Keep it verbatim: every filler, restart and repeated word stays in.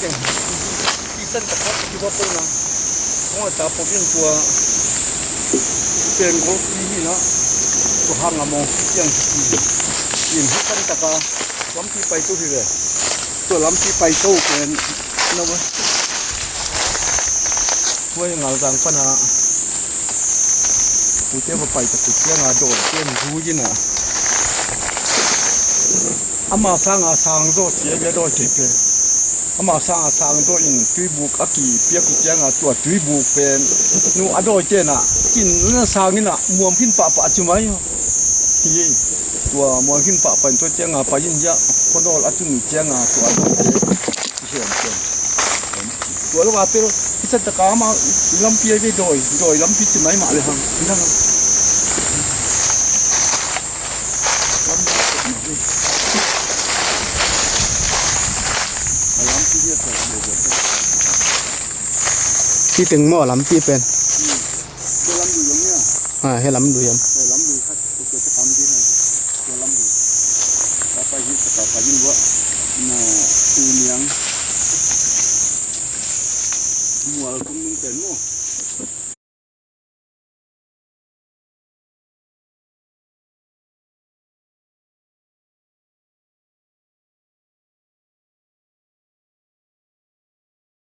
Kisan tak tak kiwa pau na. Kong a ta pau in tua. Pen gol ki hi na. Tua hang a mong ki tiang ki. In hi san taka. Lampi pai tu hi ve. Tua lampi pai tu pen. Na wa. Tua ngal dang pana. Kute va pai ta kut tiang a doi pen hu yin a. Ama sang a sang zo sia bia doi te pen. Ama sang a sang zo in tuibuk a ki pia kut tiang a tua tuibuk pen. Nu a doi te na. Kin na sang in a muam khin papa a cumai. Hi tua muam khin papa in tua tiang a pai in ja. Konol a tun tiang a tua doi te. Hi hiam tiang. Tua lo a tel, kisan taka ama lampi a ve doi, doi lampi ti mai mah le hang. Hang. Lampi ti mai. A lampi dia sa doi doi. Ti teng maw lampi pen. Hmm. Tua lam dui yam nia. Ah, he lam dui yam. He lam dui khat, tua tua te kam dui na. Tua lam dui. Ka pai hi, ka pai hi wa. Na, tu niang. Mual kum nung pen maw.